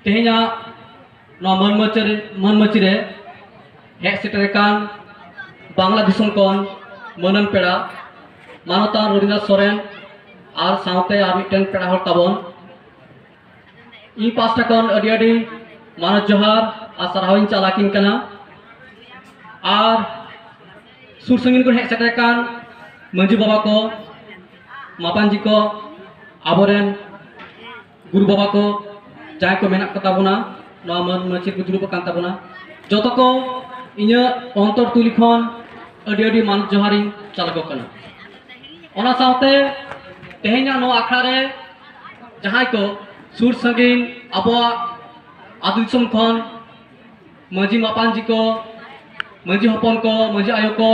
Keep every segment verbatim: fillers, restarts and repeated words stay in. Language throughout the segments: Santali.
ᱛᱮᱦᱮᱧᱟᱜ ᱱᱚᱣᱟ ᱢᱟᱹᱱ ᱢᱟᱹᱪᱤ ᱨᱮ, ᱢᱟᱹᱱ ᱢᱟᱹᱪᱤ ᱨᱮ ᱦᱮᱡ ᱥᱮᱴᱮᱨ ᱟᱠᱟᱱ ᱵᱟᱝᱞᱟ ᱫᱤᱥᱚᱢ ᱠᱷᱚᱱ ᱢᱟᱹᱱᱟᱱ ᱯᱮᱲᱟ ᱢᱟᱱᱚᱛᱟᱱ ᱨᱚᱵᱤᱱᱫᱨᱚᱱᱟᱛᱷ ᱥᱚᱨᱮᱱ ᱟᱨ ᱥᱟᱶᱛᱮ ᱟᱨ ᱢᱤᱫᱴᱮᱱ ᱯᱮᱲᱟ ᱦᱚᱲ ᱛᱟᱵᱚᱱ, ᱤᱧ ᱯᱟᱥᱴᱟ ᱠᱷᱚᱱ ᱟᱹᱰᱤ ᱟᱹᱰᱤ ᱢᱟᱱᱚᱛ ᱡᱚᱦᱟᱨ ᱟᱨ ᱥᱟᱨᱦᱟᱣ ᱤᱧ ᱪᱟᱞ ᱟᱹᱠᱤᱱ ᱠᱟᱱᱟ᱾ ᱟᱨ ᱥᱩᱨ ᱥᱟᱺᱜᱤᱧ ᱠᱷᱚᱱ ᱦᱮᱡ ᱥᱮᱴᱮᱨ ᱟᱠᱟᱱ ᱢᱟᱹᱡᱷᱤ ᱵᱟᱵᱟ ᱠᱚ, ᱢᱟᱯᱟᱱᱡᱤ ᱠᱚ, ᱟᱵᱚᱨᱮᱱ ᱜᱩᱨᱩ ᱵᱟᱵᱟ ᱠᱚ, ᱡᱟᱦᱟᱸᱭ ᱠᱚ ᱢᱮᱱᱟᱜ ᱠᱚ ᱛᱟᱵᱚᱱᱟ, ᱱᱚᱣᱟ ᱢᱟᱹᱱ ᱢᱟᱹᱪᱤ ᱨᱮᱠᱚ ᱫᱩᱲᱩᱵ ᱟᱠᱟᱱ ᱛᱟᱵᱚᱱᱟ, ᱡᱚᱛᱚ ᱠᱚ ᱤᱧᱟᱹᱜ ᱚᱱᱛᱚᱨ ᱛᱩᱞᱤ ᱠᱷᱚᱱ ᱟᱹᱰᱤ ᱟᱹᱰᱤ ᱢᱟᱱᱚᱛ ᱡᱚᱦᱟᱨᱤᱧ ᱪᱟᱞ ᱟᱠᱚ ᱠᱟᱱᱟ᱾ ᱚᱱᱟ ᱥᱟᱶᱛᱮ ᱛᱮᱦᱮᱧᱟᱜ ᱱᱚᱣᱟ ᱟᱠᱷᱲᱟ ᱨᱮ ᱡᱟᱦᱟᱸᱭ ᱠᱚ ᱥᱩᱨ ᱥᱟᱺᱜᱤᱧ ᱟᱵᱚᱣᱟᱜ ᱟᱹᱛᱩ ᱫᱤᱥᱚᱢ ᱠᱷᱚᱱ ᱢᱟᱹᱡᱷᱤ ᱢᱟᱯᱟᱱᱡᱤ ᱠᱚ, ᱢᱟᱹᱡᱷᱤ ᱦᱚᱯᱚᱱ ᱠᱚ, ᱢᱟᱹᱡᱷᱤ ᱟᱭᱳ ᱠᱚ,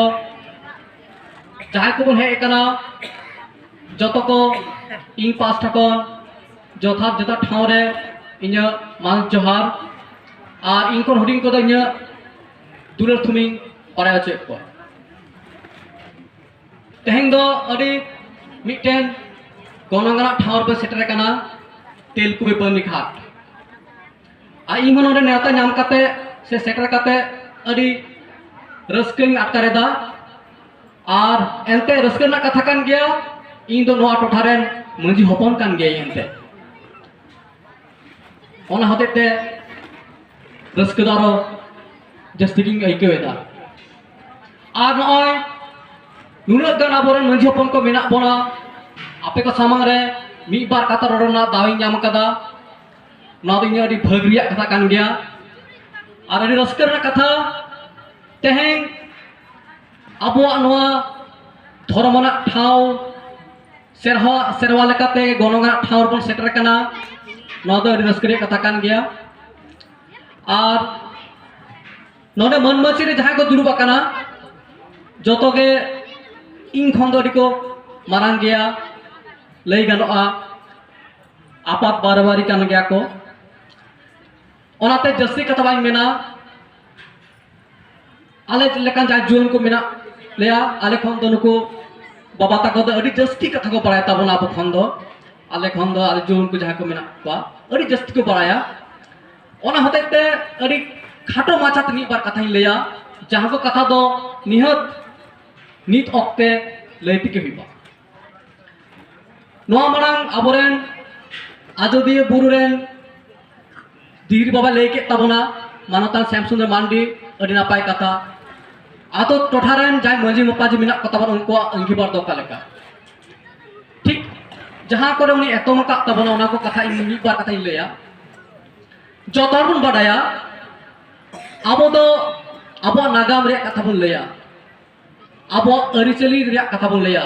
ᱡᱟᱦᱟᱸᱭ ᱠᱚᱵᱚᱱ ᱦᱮᱡ ᱟᱠᱟᱱᱟ, ᱡᱚᱛᱚ ᱠᱚ ᱤᱧ ᱯᱟᱥᱴᱟ ᱠᱷᱚᱱ ᱡᱚᱛᱷᱟᱛ ᱡᱚᱛᱷᱟᱛ ᱴᱷᱟᱶ ᱨᱮ ᱤᱧᱟᱹᱜ ᱢᱟᱱᱚᱛ ᱡᱚᱦᱟᱨ ᱟᱨ ᱤᱧ ᱠᱷᱚᱱ ᱦᱩᱰᱤᱧ ᱠᱚᱫᱚ ᱤᱧᱟᱹᱜ ᱫᱩᱞᱟᱹᱲ ᱛᱷᱩᱢᱤᱧ ᱵᱟᱲᱟᱭ ᱦᱚᱪᱚᱭᱮᱫ ᱠᱚᱣᱟ᱾ ᱛᱮᱦᱮᱧ ᱫᱚ ᱟᱹᱰᱤ ᱢᱤᱫᱴᱮᱱ ᱜᱚᱱᱚᱝ ᱟᱱᱟᱜ ᱴᱷᱟᱶ ᱨᱮᱵᱚᱱ ᱥᱮᱴᱮᱨ ᱟᱠᱟᱱᱟ, ᱛᱮᱞᱠᱩᱯᱤ ᱵᱟᱹᱨᱱᱤ ᱜᱷᱟᱴ᱾ ᱟᱨ ᱤᱧ ᱦᱚᱸ ᱱᱚᱰᱮ ᱱᱮᱣᱛᱟ ᱧᱟᱢ ᱠᱟᱛᱮ ᱥᱮ ᱥᱮᱴᱮᱨ ᱠᱟᱛᱮ ᱟᱹᱰᱤ ᱨᱟᱹᱥᱠᱟᱹᱧ ᱟᱴᱠᱟᱨ ᱮᱫᱟ᱾ ᱟᱨ ᱮᱱᱛᱮ ᱨᱟᱹᱥᱠᱟᱹ ᱨᱮᱱᱟᱜ ᱠᱟᱛᱷᱟ ᱠᱟᱱ ᱜᱮᱭᱟ, ᱤᱧ ᱫᱚ ᱱᱚᱣᱟ ᱴᱚᱴᱷᱟ ᱨᱮᱱ ᱢᱟᱹᱡᱷᱤ ᱦᱚᱯᱚᱱ ᱠᱟᱱ ᱜᱮᱭᱟᱹᱧ ᱮᱱᱛᱮ᱾ ᱚᱱᱟ ᱦᱚᱛᱮᱡ ᱛᱮ ᱨᱟᱹᱥᱠᱟᱹ ᱫᱚ ᱟᱨᱚ ᱡᱟᱹᱥᱛᱤ ᱜᱤᱧ ᱟᱹᱭᱠᱟᱹᱣ ᱮᱫᱟ᱾ ᱟᱨ ᱱᱚᱜᱼᱚᱭ ᱱᱩᱱᱟᱹᱜ ᱜᱟᱱ ᱟᱵᱚᱨᱮᱱ ᱢᱟᱹᱡᱷᱤ ᱦᱚᱯᱚᱱ ᱠᱚ ᱢᱮᱱᱟᱜ ᱵᱚᱱᱟ, ᱟᱯᱮ ᱠᱚ ᱥᱟᱢᱟᱝ ᱨᱮ ᱢᱤᱫ ᱵᱟᱨ ᱠᱟᱛᱷᱟ ᱨᱚᱲ ᱨᱮᱱᱟᱜ ᱫᱟᱣ ᱤᱧ ᱧᱟᱢ ᱟᱠᱟᱫᱟ᱾ ᱱᱚᱣᱟ ᱫᱚ ᱤᱧᱟᱹᱜ ᱟᱹᱰᱤ ᱵᱷᱟᱹᱜᱽ ᱨᱮᱭᱟᱜ ᱠᱟᱛᱷᱟ ᱠᱟᱱ ᱜᱮᱭᱟ᱾ ᱟᱨ ᱟᱹᱰᱤ ᱨᱟᱹᱥᱠᱟᱹ ᱨᱮᱱᱟᱜ ᱠᱟᱛᱷᱟ, ᱛᱮᱦᱮᱧ ᱟᱵᱚᱣᱟᱜ ᱱᱚᱣᱟ ᱫᱷᱚᱨᱚᱢ ᱟᱱᱟᱜ ᱴᱷᱟᱶ, ᱥᱮᱨᱣᱟ, ᱥᱮᱨᱣᱟ ᱞᱮᱠᱟᱛᱮ ᱜᱚᱱᱚᱝ ᱟᱱᱟᱜ ᱴᱷᱟᱶ ᱨᱮᱵᱚᱱ ᱥᱮᱴᱮᱨ ᱟᱠᱟᱱᱟ᱾ ᱱᱚᱣᱟ ᱫᱚ ᱟᱹᱰᱤ ᱨᱟᱹᱥᱠᱟᱹ ᱨᱮᱭᱟᱜ ᱠᱟᱛᱷᱟ ᱠᱟᱱ ᱜᱮᱭᱟ᱾ ᱟᱨ ᱱᱚᱰᱮ ᱢᱟᱹᱱ ᱢᱟᱹᱪᱤ ᱨᱮ ᱡᱟᱦᱟᱸᱭ ᱠᱚ ᱫᱩᱲᱩᱵ ᱟᱠᱟᱱᱟ, ᱡᱚᱛᱚ ᱜᱮ ᱤᱧ ᱠᱷᱚᱱ ᱫᱚ ᱟᱹᱰᱤ ᱠᱚ ᱢᱟᱨᱟᱝ ᱜᱮᱭᱟ, ᱞᱟᱹᱭ ᱜᱟᱱᱚᱜᱼᱟ ᱟᱯᱟᱛ ᱵᱟᱨᱟᱵᱟᱨᱤ ᱠᱟᱱ ᱜᱮᱭᱟ ᱠᱚ᱾ ᱚᱱᱟᱛᱮ ᱡᱟᱹᱥᱛᱤ ᱠᱟᱛᱷᱟ ᱵᱟᱹᱧ ᱢᱮᱱᱟ᱾ ᱟᱞᱮ ᱞᱮᱠᱟᱱ ᱡᱟᱦᱟᱸᱭ ᱡᱩᱣᱟᱹᱱ ᱠᱚ ᱢᱮᱱᱟᱜ ᱞᱮᱭᱟ, ᱟᱞᱮ ᱠᱷᱚᱱ ᱫᱚ ᱱᱩᱠᱩ ᱵᱟᱵᱟ ᱛᱟᱠᱚ ᱫᱚ ᱟᱹᱰᱤ ᱡᱟᱹᱥᱛᱤ ᱠᱟᱛᱷᱟ ᱠᱚ ᱵᱟᱲᱟᱭ ᱛᱟᱵᱚᱱᱟ ᱟᱵᱚ ᱠᱷᱚᱱ ᱫᱚ᱾ ᱟᱞᱮ ᱠᱷᱚᱱ ᱫᱚ ᱟᱞᱮ ᱡᱩᱣᱟᱹᱱ ᱠᱚ ᱡᱟᱦᱟᱸᱭ ᱠᱚ ᱢᱮᱱᱟᱜ ᱠᱚᱣᱟ, ᱟᱹᱰᱤ ᱡᱟᱹᱥᱛᱤ ᱠᱚ ᱵᱟᱲᱟᱭᱟ᱾ ᱚᱱᱟ ᱦᱚᱛᱮᱡ ᱛᱮ ᱟᱹᱰᱤ ᱠᱷᱟᱴᱚ ᱢᱟᱪᱷᱟᱛᱮ ᱢᱤᱫ ᱵᱟᱨ ᱠᱟᱛᱷᱟᱧ ᱞᱟᱹᱭᱟ, ᱡᱟᱦᱟᱸ ᱠᱚ ᱠᱟᱛᱷᱟ ᱫᱚ ᱱᱤᱦᱟᱹᱛ ᱱᱤᱛ ᱚᱠᱛᱮ ᱞᱟᱹᱭ ᱛᱮᱜᱮ ᱦᱩᱭᱩᱜᱼᱟ᱾ ᱱᱚᱣᱟ ᱢᱟᱲᱟᱝ ᱟᱵᱚᱨᱮᱱ ᱟᱡᱚᱫᱤᱭᱟᱹ ᱵᱩᱨᱩ ᱨᱮᱱ ᱰᱤᱦᱨᱤ ᱵᱟᱵᱟᱭ ᱞᱟᱹᱭ ᱠᱮᱫ ᱛᱟᱵᱚᱱᱟ, ᱢᱟᱱᱚᱛᱟᱱ ᱥᱭᱟᱢ ᱥᱩᱱᱫᱚᱨ ᱢᱟᱱᱰᱤ, ᱟᱹᱰᱤ ᱱᱟᱯᱟᱭ ᱠᱟᱛᱷᱟ᱾ ᱟᱛᱳ ᱴᱚᱴᱷᱟ ᱨᱮᱱ ᱡᱟᱦᱟᱸᱭ ᱢᱟᱹᱡᱷᱤ ᱢᱟᱯᱟᱡᱷᱤ ᱢᱮᱱᱟᱜ ᱠᱚ ᱛᱟᱵᱚᱱᱟ, ᱩᱱᱠᱩᱣᱟᱜ ᱟᱹᱝᱜᱤᱵᱟᱨ ᱫᱚ ᱚᱠᱟ ᱞᱮᱠᱟ? ᱴᱷᱤᱠ ᱡᱟᱦᱟᱸ ᱠᱚᱨᱮ ᱩᱱᱤ ᱮᱛᱚᱢ ᱟᱠᱟᱫ ᱛᱟᱵᱚᱱᱟ, ᱚᱱᱟ ᱠᱚ ᱠᱟᱛᱷᱟ ᱤᱧ ᱢᱤᱫ ᱵᱟᱨ ᱠᱟᱛᱷᱟᱧ ᱞᱟᱹᱭᱟ᱾ ᱡᱚᱛᱚ ᱦᱚᱲ ᱵᱚᱱ ᱵᱟᱰᱟᱭᱟ, ᱟᱵᱚ ᱫᱚ ᱟᱵᱚᱣᱟᱜ ᱱᱟᱜᱟᱢ ᱨᱮᱭᱟᱜ ᱠᱟᱛᱷᱟ ᱵᱚᱱ ᱞᱟᱹᱭᱟ, ᱟᱵᱚᱣᱟᱜ ᱟᱹᱨᱤᱪᱟᱹᱞᱤ ᱨᱮᱭᱟᱜ ᱠᱟᱛᱷᱟ ᱵᱚᱱ ᱞᱟᱹᱭᱟ,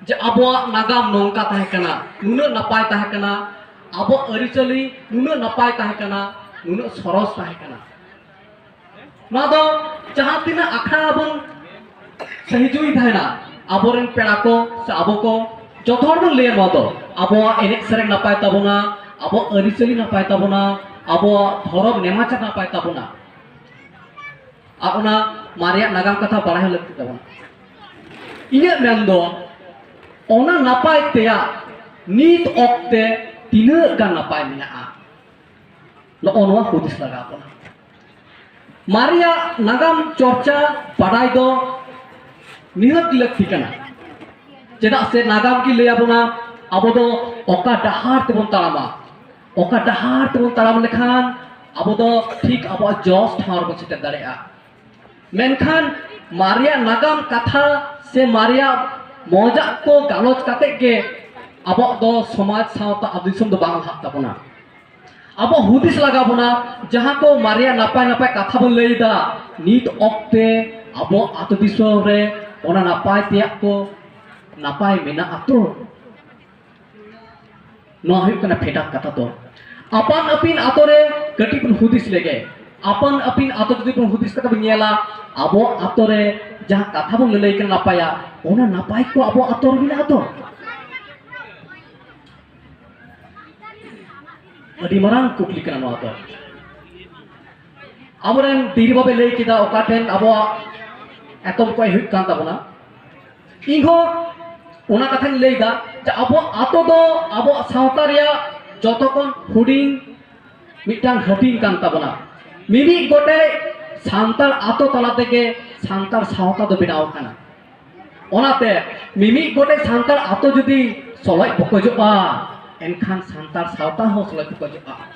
ᱡᱮ ᱟᱵᱚᱣᱟᱜ ᱱᱟᱜᱟᱢ ᱱᱚᱝᱠᱟ ᱛᱟᱦᱮᱸ ᱠᱟᱱᱟ, ᱱᱩᱱᱟᱹᱜ ᱱᱟᱯᱟᱭ ᱛᱟᱦᱮᱸ ᱠᱟᱱᱟ, ᱟᱵᱚᱣᱟᱜ ᱟᱹᱨᱤᱪᱟᱹᱞᱤ ᱱᱩᱱᱟᱹᱜ ᱱᱟᱯᱟᱭ ᱛᱟᱦᱮᱸ ᱠᱟᱱᱟ, ᱱᱩᱱᱟᱹᱜ ᱥᱚᱨᱚᱥ ᱛᱟᱦᱮᱸ ᱠᱟᱱᱟ᱾ ᱱᱚᱣᱟ ᱫᱚ ᱡᱟᱦᱟᱸ ᱛᱤᱱᱟᱹᱜ ᱟᱠᱷᱲᱟ ᱵᱚᱱ ᱥᱟᱹᱦᱤᱡᱩᱭ ᱛᱟᱦᱮᱱᱟ, ᱟᱵᱚᱨᱮᱱ ᱯᱮᱲᱟ ᱠᱚ ᱥᱮ ᱟᱵᱚ ᱠᱚ, ᱡᱚᱛᱚ ᱦᱚᱲ ᱵᱚᱱ ᱞᱟᱹᱭᱟ ᱱᱚᱣᱟ ᱫᱚ, ᱟᱵᱚᱣᱟᱜ ᱮᱱᱮᱡ ᱥᱮᱨᱮᱧ ᱱᱟᱯᱟᱭ ᱛᱟᱵᱚᱱᱟ, ᱟᱵᱚᱣᱟᱜ ᱟᱹᱨᱤᱪᱟᱹᱞᱤ ᱱᱟᱯᱟᱭ ᱛᱟᱵᱚᱱᱟ, ᱟᱵᱚᱣᱟᱜ ᱫᱷᱚᱨᱚᱢ ᱱᱮᱢᱟᱪᱟᱨ ᱱᱟᱯᱟᱭ ᱛᱟᱵᱚᱱᱟ, ᱟᱨ ᱚᱱᱟ ᱢᱟᱨᱮᱭᱟᱜ ᱱᱟᱜᱟᱢ ᱠᱟᱛᱷᱟ ᱵᱟᱲᱟᱭ ᱦᱚᱸ ᱞᱟᱹᱠᱛᱤ ᱛᱟᱵᱚᱱᱟ᱾ ᱤᱧᱟᱹᱜ ᱢᱮᱱ ᱫᱚ, ᱚᱱᱟ ᱱᱟᱯᱟᱭ ᱛᱮᱭᱟᱜ ᱱᱤᱛ ᱚᱠᱛᱮ ᱛᱤᱱᱟᱹᱜ ᱜᱟᱱ ᱱᱟᱯᱟᱭ ᱢᱮᱱᱟᱜᱼᱟ, ᱱᱚᱜᱼᱚ ᱱᱚᱣᱟ ᱦᱩᱫᱤᱥ ᱞᱟᱜᱟᱣ ᱵᱚᱱᱟ᱾ ᱢᱟᱨᱮᱭᱟᱜ ᱱᱟᱜᱟᱢ ᱪᱚᱨᱪᱟ ᱵᱟᱰᱟᱭ ᱫᱚ ᱱᱤᱦᱟᱹᱛ ᱞᱟᱹᱠᱛᱤ ᱠᱟᱱᱟ, ᱪᱮᱫᱟᱜ ᱥᱮ ᱱᱟᱜᱟᱢ ᱜᱮ ᱞᱟᱹᱭ ᱟᱵᱚᱱᱟ ᱟᱵᱚ ᱫᱚ ᱚᱠᱟ ᱰᱟᱦᱟᱨ ᱛᱮᱵᱚᱱ ᱛᱟᱲᱟᱢᱟ, ᱚᱠᱟ ᱰᱟᱦᱟᱨ ᱛᱮᱵᱚᱱ ᱛᱟᱲᱟᱢ ᱞᱮᱠᱷᱟᱱ ᱟᱵᱚ ᱫᱚ ᱴᱷᱤᱠ ᱟᱵᱚᱣᱟᱜ ᱡᱚᱥ ᱴᱷᱟᱶ ᱨᱮᱵᱚᱱ ᱥᱮᱴᱮᱨ ᱫᱟᱲᱮᱭᱟᱜᱼᱟ᱾ ᱢᱮᱱᱠᱷᱟᱱ ᱢᱟᱨᱮᱭᱟᱜ ᱱᱟᱜᱟᱢ ᱠᱟᱛᱷᱟ ᱥᱮ ᱢᱟᱨᱮᱭᱟᱜ ᱢᱚᱡᱟᱜ ᱠᱚ ᱜᱟᱞᱚᱪ ᱠᱟᱛᱮ ᱜᱮ ᱟᱵᱚᱣᱟᱜ ᱫᱚ ᱥᱚᱢᱟᱡᱽ, ᱥᱟᱶᱛᱟ, ᱟᱹᱛᱩ ᱫᱤᱥᱚᱢ ᱫᱚ ᱵᱟᱝ ᱞᱟᱦᱟᱜ ᱛᱟᱵᱚᱱᱟ᱾ ᱟᱵᱚ ᱦᱩᱫᱤᱥ ᱞᱟᱜᱟᱣ ᱵᱚᱱᱟ, ᱡᱟᱦᱟᱸ ᱠᱚ ᱢᱟᱨᱮᱭᱟᱜ ᱱᱟᱯᱟᱭ ᱱᱟᱯᱟᱭ ᱠᱟᱛᱷᱟ ᱵᱚᱱ ᱞᱟᱹᱭ ᱮᱫᱟ, ᱱᱤᱛ ᱚᱠᱛᱮ ᱟᱵᱚ ᱟᱹᱛᱩ ᱫᱤᱥᱚᱢ ᱨᱮ ᱚᱱᱟ ᱱᱟᱯᱟᱭ ᱛᱮᱭᱟᱜ ᱠᱚ ᱱᱟᱯᱟᱭ ᱢᱮᱱᱟᱜᱼᱟ ᱛᱚ? ᱱᱚᱣᱟ ᱦᱩᱭᱩᱜ ᱠᱟᱱᱟ ᱯᱷᱮᱰᱟᱛ ᱠᱟᱛᱷᱟ ᱫᱚ᱾ ᱟᱯᱟᱱ ᱟᱹᱯᱤᱱ ᱟᱛᱳ ᱨᱮ ᱠᱟᱹᱴᱤᱡ ᱵᱚᱱ ᱦᱩᱫᱤᱥ ᱞᱮᱜᱮ, ᱟᱯᱟᱱ ᱟᱹᱯᱤᱱ ᱟᱛᱳ ᱡᱩᱫᱤ ᱵᱚᱱ ᱦᱩᱫᱤᱥ ᱠᱟᱛᱮ ᱵᱚᱱ ᱧᱮᱞᱟ, ᱟᱵᱚ ᱟᱛᱳ ᱨᱮ ᱡᱟᱦᱟᱸ ᱠᱟᱛᱷᱟ ᱵᱚᱱ ᱞᱟᱹᱞᱟᱹᱭ ᱠᱟᱱᱟ ᱱᱟᱯᱟᱭᱟ, ᱚᱱᱟ ᱱᱟᱯᱟᱭ ᱠᱚ ᱟᱵᱚ ᱟᱛᱳ ᱨᱮ ᱢᱮᱱᱟᱜᱼᱟ ᱛᱚ? ᱟᱹᱰᱤ ᱢᱟᱨᱟᱝ ᱠᱩᱠᱞᱤ ᱠᱟᱱᱟ ᱱᱚᱣᱟ ᱫᱚ᱾ ᱟᱵᱚᱨᱮᱱ ᱰᱤᱦᱨᱤ ᱵᱟᱵᱟᱭ ᱞᱟᱹᱭ ᱠᱮᱫᱟ ᱚᱠᱟ ᱴᱷᱮᱱ ᱟᱵᱚᱣᱟᱜ ᱮᱛᱚᱢ ᱠᱚ ᱦᱩᱭᱩᱜ ᱠᱟᱱ ᱛᱟᱵᱚᱱᱟ᱾ ᱤᱧᱦᱚᱸ ᱚᱱᱟ ᱠᱟᱛᱷᱟᱧ ᱞᱟᱹᱭᱫᱟ ᱡᱮ ᱟᱵᱚᱣᱟᱜ ᱟᱛᱳ ᱫᱚ ᱟᱵᱚᱣᱟᱜ ᱥᱟᱶᱛᱟ ᱨᱮᱭᱟᱜ ᱡᱚᱛᱚ ᱠᱷᱚᱱ ᱦᱩᱰᱤᱧ ᱢᱤᱫᱴᱟᱝ ᱦᱟᱹᱴᱤᱧ ᱠᱟᱱ ᱛᱟᱵᱚᱱᱟ᱾ ᱢᱤᱢᱤᱫ ᱜᱚᱴᱮᱡ ᱥᱟᱱᱛᱟᱲ ᱟᱛᱳ ᱛᱟᱞᱟ ᱛᱮᱜᱮ ᱥᱟᱱᱛᱟᱲ ᱥᱟᱶᱛᱟ ᱫᱚ ᱵᱮᱱᱟᱣ ᱟᱠᱟᱱᱟ᱾ ᱚᱱᱟᱛᱮ ᱢᱤᱢᱤᱫ ᱜᱚᱴᱮᱡ ᱥᱟᱱᱛᱟᱲ ᱟᱛᱳ ᱡᱩᱫᱤ ᱥᱚᱞᱚᱡ ᱯᱚᱠᱚᱡᱚᱜᱼᱟ, ᱮᱱᱠᱷᱟᱱ ᱥᱟᱱᱛᱟᱲ ᱥᱟᱶᱛᱟ ᱦᱚᱸ ᱥᱚᱞᱚᱡ ᱯᱚᱠᱚᱡᱚᱜᱼᱟ᱾